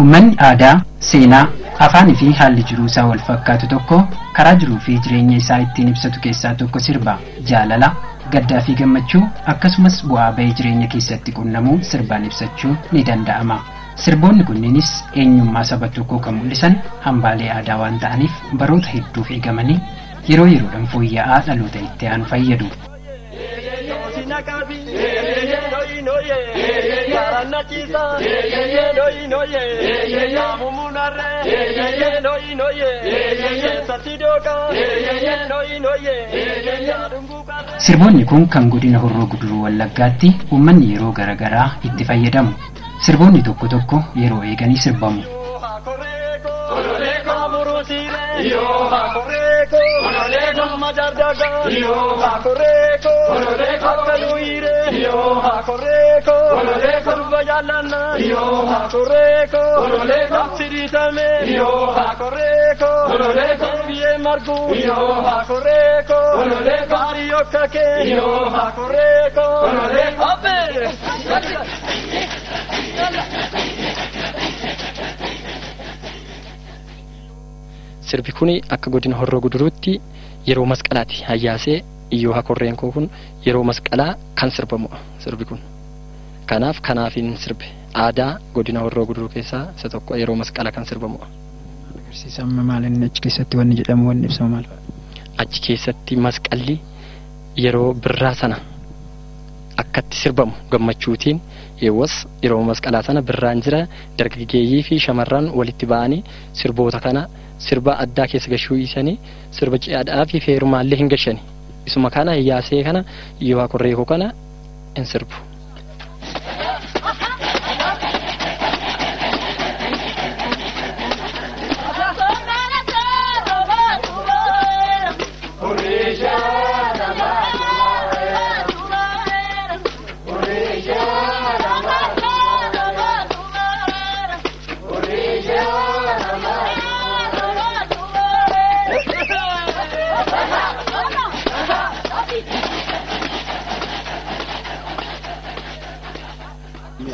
Uummanni aadaa, seenaa, afaanii fi haalli jiruu isaa wal fakkaatu tokko karaa jiruu fi jireenya isaa ittiin ibsatu keessaa tokko sirba. Jaalala, gaddaa fi gammachuu akkasumas bu'aa bahii jireenya keessatti qunnamuu sirbaan ibsachuu ni danda'ama. Sirboonni kunneenis eenyummaa saba tokkoo kan mul'isan hambaalee aadaa waan ta'aniif baroota hedduuf eegamanii yeroo yeroodhaan fooyya'aa dhaloota itti aanu fayyadu. Sirboonni kun kan godina Horroo Guduruu Wallaggaatti uummanni yeroo garaagaraa itti fayyadamu. Sirboonni tokko tokko yeroo eeganii sirbamu. Sirbi kun akka godina Horroo Guduruutti yeroo masqalaati hayyaasee iyyoo korreen koo kun yeroo masqalaa kan sirbamudha sirbi kun. Kanaaf kanaafin sirbe aadaa godina Horroo Guduruu keessaa isa tokko yeroo masqalaa kan sirbamudha. Agarsiisa amma maal inni achi keessatti wanni jedhamu wanni ibsamu maal fa'a? Achi keessatti masqalli yeroo birraa sana akkatti sirbamu gammachuutiin yeewwas yeroo masqalaa sana birraan jira dargaggeeyyii fi shamarran walitti ba'anii sirboota kana sirba addaa keessa gashuu dhiisanii sirba cidhaa fi feerumaallee hin gashani. Isuma kana hiyyaasee kana yoo korree koo kana hin sirbu.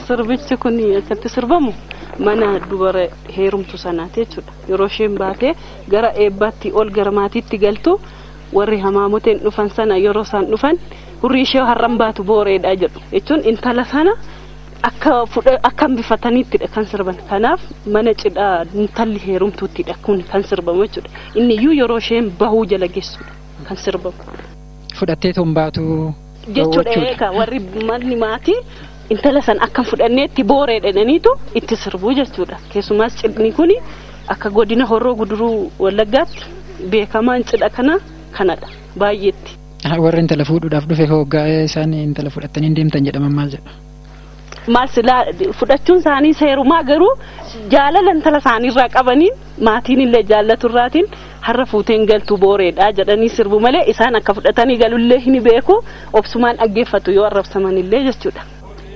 Sirbichi kun akkatti sirbamu mana dubara heerumtu sanaati jechuudha. Yeroo isheen baatee gara eebbaatti ol gara maatiitti galtu warri hamaamoteen dhufan sana yeroo isaan dhufan hurrii ishee har'an baatu booreedha jedhu. Jechuun intala sana akka akka hambifataniittidha kan sirban. Kanaaf mana cidhaa intalli heerumtuuttidha kun kan sirbamu jechuudha. Inni iyyuu yeroo isheen bahuu jala geessudha kan sirbamu. Fudhattee toon baatu jechuudha eega warri manni maatii intala san akka fudhanneetti booree dhedhaniitu itti sirbuu jechuudha. Keessumaas cidhni kun akka godina Horroo Guduruu Wallaggaatti beekamaan cidha kana kanadha baay'eetti. Warri intala fuudhuudhaaf dhufe hoggaa isaan intala fudhatanii hin deemtan jedhaman maal jedha? Maal silaa fudhachuun isaanii seerumaa garuu jaalala intala isaaniirraa qabaniin maatiin illee jaallaturraatiin har'a fuuteen galtu booreedha jedhanii sirbu malee isaan akka fudhatanii galullee hin beeku obsumaan dhaggeeffatu yoo arrabsaman illee jechuudha.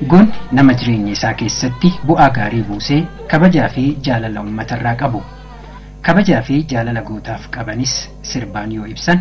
Goonni nama jireenya isaa keessatti bu'aa gaarii buusee kabajaa fi jaalala uummatarraa qabu. Kabajaa fi jaalala gootaaf qabanis sirbaan yoo ibsan.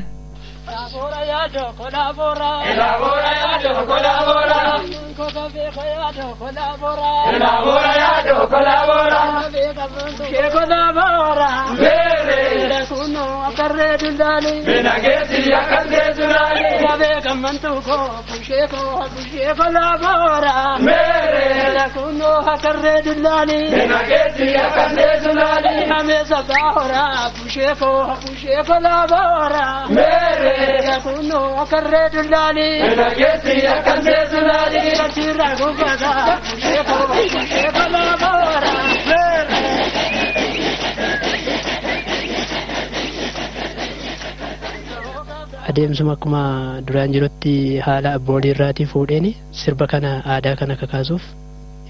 Adeemsuma akkuma duraan jirutti haala abboolii irraatii fuudheen sirba kana aadaa kana kakaasuuf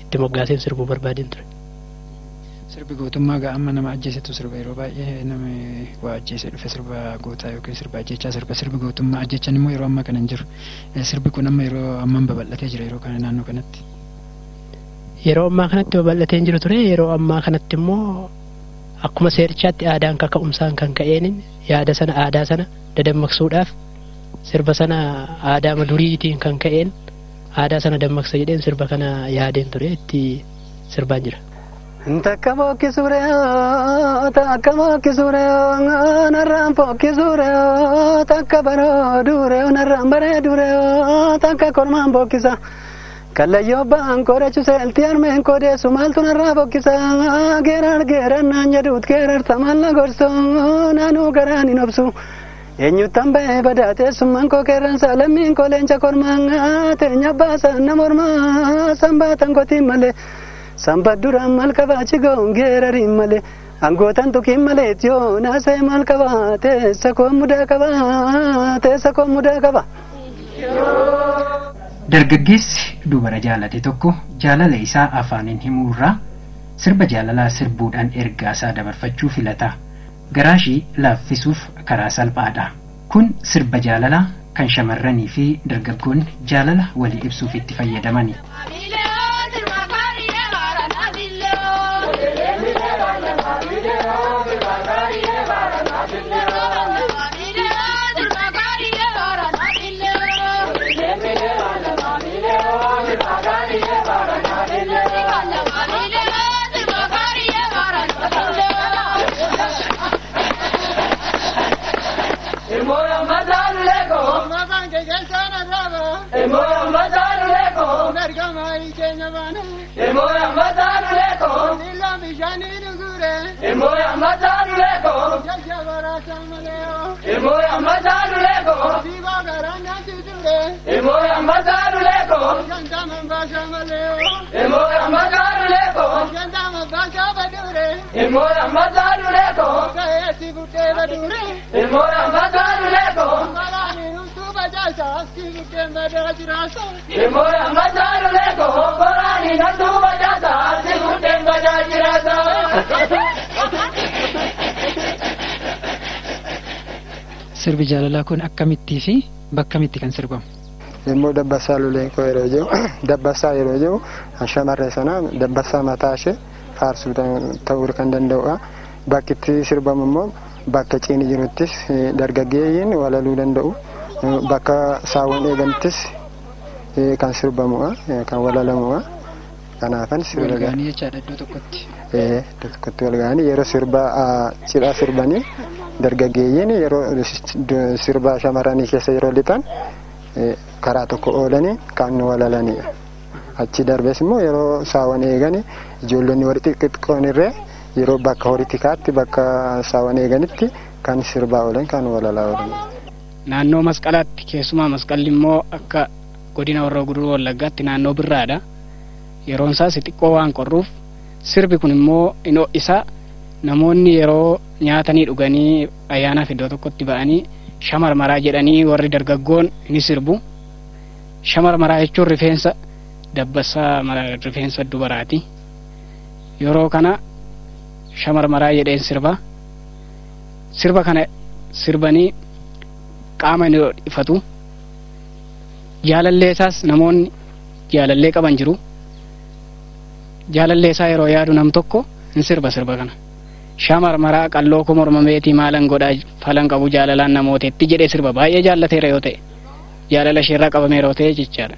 itti moggaaseen sirbuu barbaadeen ture. Sirbi gootummaa gaa amma nama ajjeesetu sirba yeroo baay'ee nama waa ajjeesee dhufe sirba gootaa yookiin sirba ajjechaa sirba sirbi gootummaa ajjechaan immoo yeroo ammaa kana hin jiru. Sirbi kun amma yeroo amman babal'atee jira yeroo kana naannoo kanatti. Yeroo ammaa kanatti babal'atee hin jiru ture yeroo ammaa kanatti immoo akkuma seerichaatti aadaan kaka'umsaan kan ka'eenin yaada sana aadaa sana dadammaqsuudhaaf sirba sana aadaa duriitiin kan ka'een aadaa sana dammaqsa jedheen sirba kana yaadeen ture itti sirbaan jira. Takka bokkisuure takka bokkisuure narraan bokkisuure takka barooduure narraan bareeduure takka kormaan bokkisa. Kallayyoo ba'aan korachu seelti armeen kodeessu maaltu narraa bokkisa geerar geerannaan jedhuut geerarta maal na gorsu naanuu garaan hin obsu. Eenyuttan ba'ee badaa teessummaan koo qeerransa lammiin koo leenca kormaan teenya baasaan na mormaa sanbaatan kotiin malee. Sambat duraan maal qabaa cigoon geerariin malee angootan tukiin malee yoo naasee maal qabaa teessa koo mudaa qabaa teessa koo mudaa qabaa. Dargaggeessi dubara jaalate tokko jaalala isaa afaaniin himuurraa sirba jaalalaa sirbuudhaan ergaa isaa dabarfachuu filata. Garaashii laaffisuuf karaa salphaadha. Kun sirba jaalalaa kan shamarranii fi dargaggoonni jaalala walii ibsuuf itti fayyadamani. Sirbi jaalalaa kun akkamittii fi bakkamitti kan sirbamu? Immoo dabbasaa loleen koo yeroo jiru dabbasaa yeroo jiru shamarree sana dabbasaa mataa ishee faarsuu ta'uu kan danda'udha. Bakki itti sirbamu immoo bakka ciini jiruttis dargaggeeyyiin walaluu danda'u. Bakka saawwan eeganittis kan sirbamudha kan walalamudha. Kanaafan sirba Walga'anii jechaadha iddoo tokkotti. Iddoo tokkotti walga'anii yeroo sirba cidhaa sirbanii dargaggeeyyiin yeroo sirba shamarranii keessa yeroo lixan karaa tokko oolanii kan walalanidha. Achi darbees immoo yeroo saawwan eegani ijoollonni warri xixiqqoon irree yeroo bakka horii tikaatti bakka saawwan eeganitti kan sirbaa oolan kan walalaa oolan. Naannoo masqalaatti keessumaa masqalli immoo akka godina Horroo Guduruu Wallaggaatti naannoo birraadha. Yeroon isaas xiqqoo waan qorruuf sirbi kun immoo in ho'isa. Namoonni yeroo nyaatanii dhuganii ayyaanaaf iddoo tokkotti ba'anii shamarmaraa jedhanii warri dargaggoon ni sirbu. Shamarmaraa jechuun rifeensa dabbasaa rifeensa dubaraati. Yeroo kana shamarmaraa jedheen sirba. Sirba kana sirbanii qaama ni ifatu. Jaalallee isaas namoonni jaalallee qaban jiru. Jaalallee isaa yeroo yaadu nam tokko hin sirba sirba kana. Shamarmaraa qalloo koo morma meetii maalan godhaa falan qabu jaalalaan namooteetti jedhee sirba baay'ee jaallateera yoo ta'e jaalala isheerraa qabameera yoo ta'e jechaadha.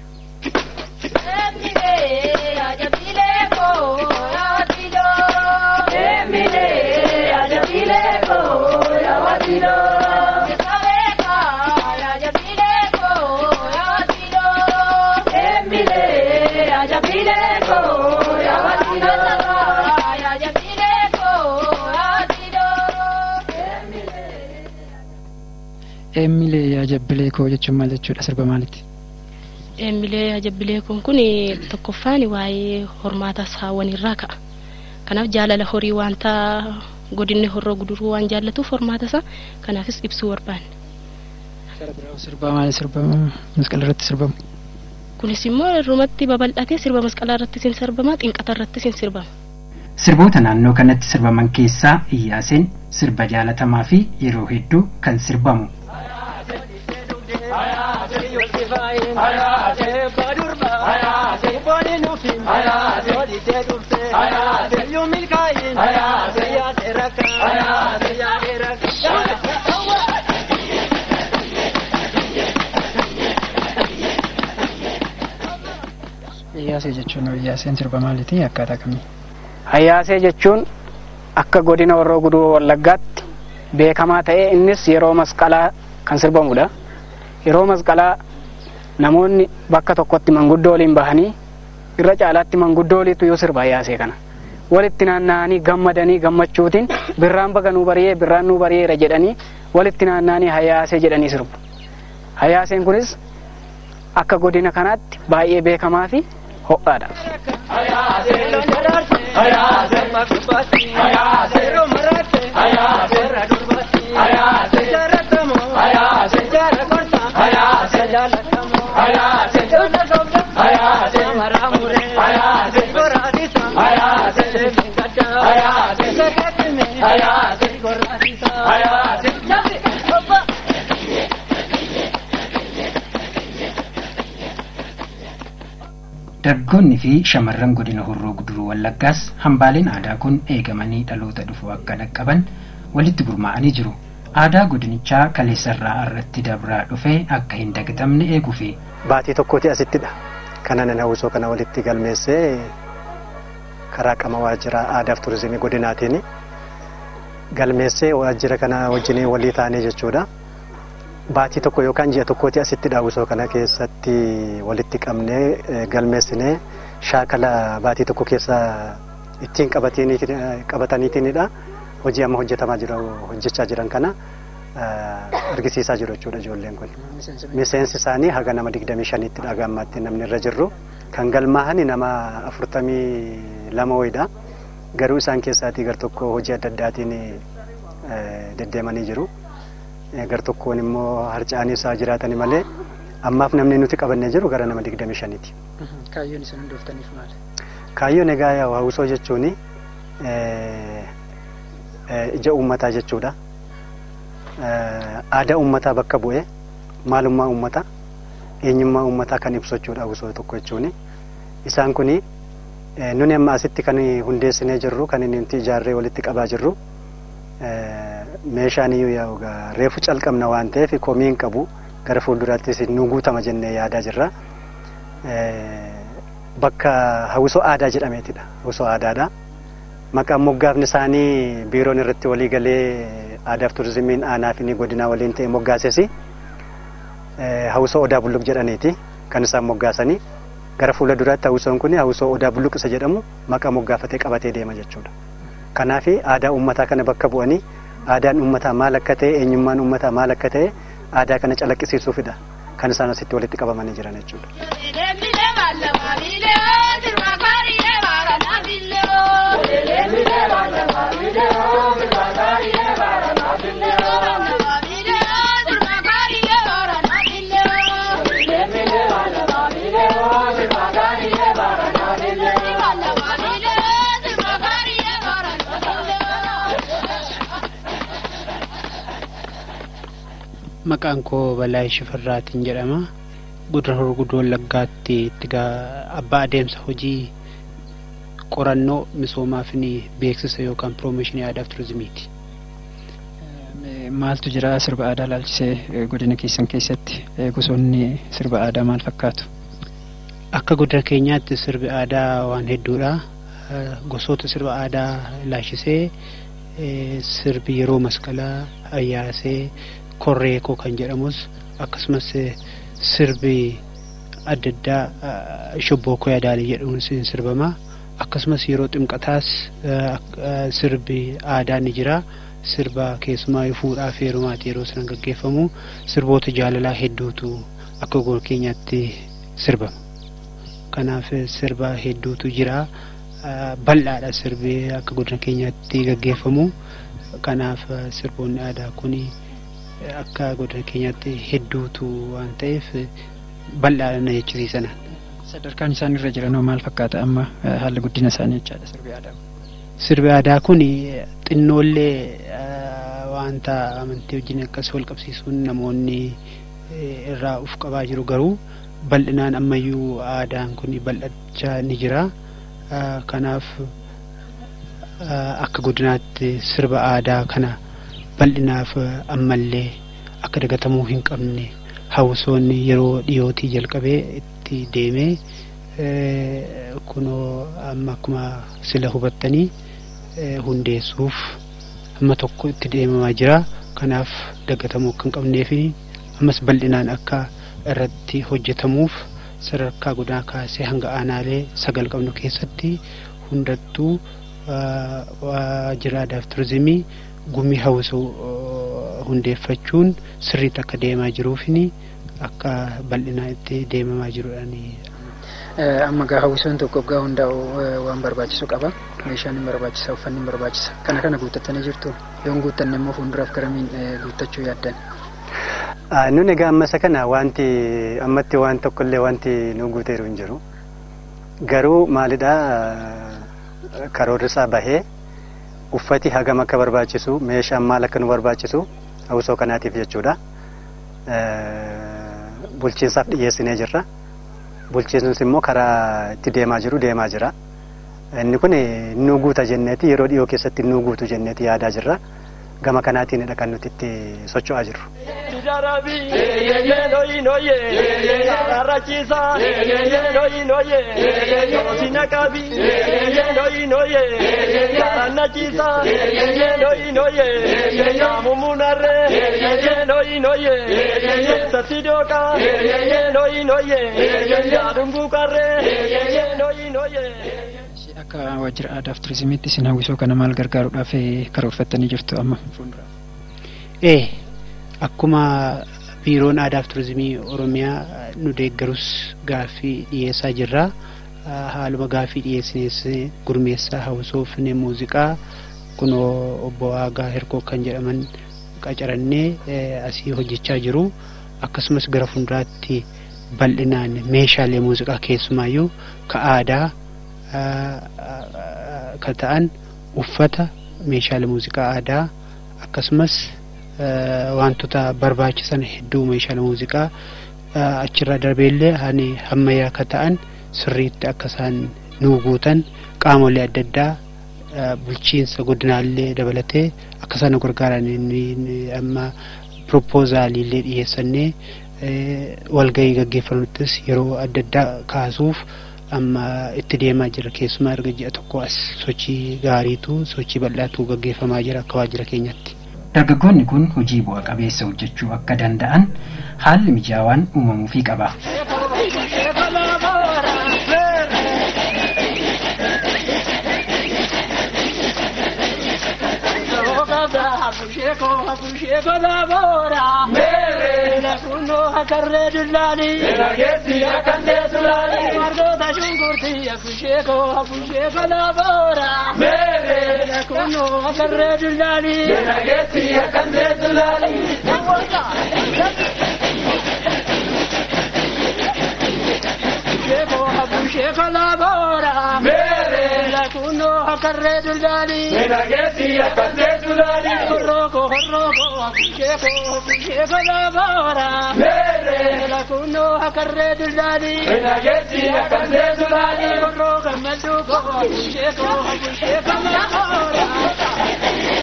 Eemilee yaa jabbilee koo jechuun maal jechuudha sirba maaliiti? Eemilee yaa jabbilee koon kun tokkoffaan waa'ee hormaata saawwan irraa ka'a. Kanaaf jaalala horii wanta godinni Horroo Guduruu waan jaallatuuf hormaata isaa kanaafis ibsuu barbaanne. Sirba maali sirba masqala irratti sirbamu? Kunis immoo irrumatti babal'atee sirba masqalaa irrattis hin sirbama, xinqata irrattis hin sirbama. Sirboota naannoo kanatti sirbaman keessaa Iyyaaseen sirba jaalatamaa fi yeroo hedduu kan sirbamu. Iyyaasee jechuun Iyyaaseen sirba maaliiti? Akkaataa kamii? Hayyaasee jechuun akka godina Horroo Guduruu Wallaggaatti beekamaa ta'ee innis yeroo masqalaa kan sirbamudha. Yeroo masqalaa namoonni bakka tokkotti manguddoo waliin bahanii irra caalaatti manguddoo waliitu yoo sirba hayyaasee kana. Walitti naanna'anii gammadanii gammachuutiin birraan baga nuu bari'ee birraan nuu bari'eera jedhanii walitti naanna'anii hayyaasee jedhanii sirbu. Hayyaaseen kunis akka godina kanaatti baay'ee beekamaa fi ho'aadha. Dargaggoonni fi shamarran godina Horroo Guduruu Wallaggaas hambaaleen aadaa kun eegamanii dhaloota dhufu akka dhaqqaban walitti gurmaa'anii jiru. Aadaa godinichaa kaleessarraa irratti dabraa dhufee akka hin dagatamne eeguufi. Baatii tokkooti asittidha. Kana hawwisoo kana walitti galmeessee karaa qama waajjira aadaaf turizimii godinaatiin galmeessee waajjira kana wajjin walii taanee jechuudha. Baatii tokko yookaan ji'a tokkooti asitti hawwisoo kana keessatti walitti qabnee galmeessinee shaakala baatii tokko keessa ittiin qabataniitiinidha. Hojii amma hojjetamaa jiru hojjechaa jiran kana argisiisaa jiru jechuudha ijoolleen kun. Miseensi isaanii haga nama 25tti dhaga ammaatti namni irra jirru. Kan galmaa'an nama 42 wayiidha. Garuu isaan keessaatii gar tokko hojii adda addaatiin deddeemanii jiru. Gar tokkoon immoo harca'anii isaa jiraatani malee ammaaf namni nuti qabannee jiru gara nama 25ti. Kaayyoon isin hundooftaniif maali? Kaayyoon egaa hawwisoo jechuun ija uummataa jechuudha. Aadaa uummataa bakka bu'ee maalummaa uummataa eenyummaa uummataa kan ibsu jechuudha hawwisoo tokko jechuun. Isaan kun nuni amma asitti kan hundeessinee jirru kan inni ijaarree walitti qabaa jirru meeshaan iyyuu reefu calqabna waan ta'eef komii hin qabu gara fuulduraattis nu guutama jennee yaadaa jirra. Bakka hawwisoo aadaa jedhameetidha. Hawwisoo aadaadha. Maqaan moggaafni isaanii biiroon irratti walii galee aadaaf turizimiin aanaa fi godinaa waliin ta'e moggaases hawwisoo odaa bulluq jedhaniiti kan isaan moggaasanii. Gara fuula duraatti hawwisoon kun hawwisoo odaa bulluq isa jedhamu maqaa moggaafatee qabatee deema jechuudha. Kanaaf aadaa uummataa kana bakka bu'anii aadaan uummataa maal akka ta'e eenyummaan uummataa maal akka ta'e aadaa kana calaqqisiisuufidha kan isaan asitti walitti qabamanii jiran jechuudha. Maqaan koo Balaa Shifarraatiin jedhama. Godina Horroo Guduruu Wallaggaatti itti abbaa adeemsa hojii qorannoo misoomaa fi beeksisa yookaan piroomooshinii aadaa fi turizimiiti. Maaltu jira sirba aadaa laalchisee godina keessan keessatti gosoonni sirba aadaa maal fakkaatu? Akka godina keenyaatti sirbi aadaa waan hedduudha. Gosoota sirba aadaa laalchisee sirbi yeroo masqalaa ayyaasee korreekoo kan jedhamus akkasumas sirbi adda addaa shobbookoo yadaalii jedhamuun sirbama. Akkasumas yeroo ximqataas sirbi aadaa ni jira. Sirba keessumaa fuudhaa fi heerumaati yeroo sana gaggeeffamu sirboota jaalalaa hedduutu akka godina keenyaatti sirbama. Kanaaf sirba hedduutu jira. Bal'aadha sirbi akka godina keenyaatti gaggeeffamu. Kanaaf sirboonni aadaa kun akka godina keenyaatti hedduutu waan ta'eef bal'aadha na jechisiisan. Sadarkaan isaan irra jiran maal fakkaata amma haalli guddina isaanii jechaadha sirbi aadaa? Sirbi aadaa kun xinnoollee wanta amantii wajjin akkas wal qabsiisuun namoonni irraa uf qabaa jiru, garuu bal'inaan ammayyuu aadaan kun bal'achaa ni jira. Kanaaf akka godinaatti sirba aadaa kana bal'inaaf ammallee akka dagatamuu hin qabne hawwisoonni yeroo dhiyootii jalqabee itti deemee kunoo amma akkuma sila hubattanii hundeessuuf amma tokko itti deemamaa jira. Kanaaf dagatamuu akka hin qabnee fi ammas bal'inaan akka irratti hojjetamuuf sadarkaa godinaa kaasee hanga aanaalee 9 qabnu keessatti hundattuu waajjira aadaa fi turizimii gumii hawwisoo hundeeffachuun sirriitti akka deemaa jiruufini akka bal'inaan itti deemamaa jirudhaan. Amma gaa hawwisoon tokko gaa hundaa'u waan barbaachisu qaba. Meeshaan hin barbaachisa, uffanni hin barbaachisa. Kana kana guuttattanii jirtu. Yoon guuttanne immoo fuulduraaf garamiin guuttachuu yaaddan? Nun egaa amma isa kana wanti ammatti waan tokkollee wanti nu guuteeru hin jiru. Garuu maalidhaa karoorri isaa bahee uffati hagam akka barbaachisu, meeshaan maal akka nu barbaachisu hawwisoo kanaatiif jechuudha. Bulchiinsaaf dhiyeessinee jirra. Bulchiinsi immoo karaa itti deemaa jiru deemaa jira. Inni kun nu guuta jenneeti yeroo dhiyoo keessatti nu guutu jenneeti yaadaa jirra. Gama kanaatiinidha kan nuti itti socho'aa jirru. Akka waajjira aadaa fi turizimiitti isin hawwisoo kana maal gargaaruudhaaf karoorfattanii jirtu amma fuulduraaf? Akkuma biiroon aadaa fi turizimii Oromiyaa nu deeggarus gaaffii dhiyeessaa jirra. Haaluma gaaffii dhiyeessines gurmeessaa hawwisoo fi muuziqaa kunoo obbo Aagaa Hirkoo kan jedhaman qacarannee asii hojjechaa jiru. Akkasumas gara fuulduraatti bal'inaan meeshaalee muuziqaa keessumaayyuu ka aadaa ka ta'an uffata, meeshaalee muuziqaa aadaa akkasumas wantoota barbaachisan hedduu meeshaalee muuziqaa achirraa darbeellee hani ammayyaa ka ta'an sirriitti akka isaan nuu guutan qaamolee adda addaa bulchiinsa godinaallee dabalatee akka isaan nu gargaaran amma piroopoozaalillee dhiyeessannee walgahii gaggeeffamuttis yeroo adda addaa kaasuuf amma itti deemaa jira. Keessumaa erga ji'a tokko as sochii gaariitu sochii bal'aatu gaggeeffamaa jira akka waajjira keenyatti. Dargaggoonni kun hojii bu'a qabeessa hojjechuu akka danda'an haalli mijaawaan uumamuufii qaba.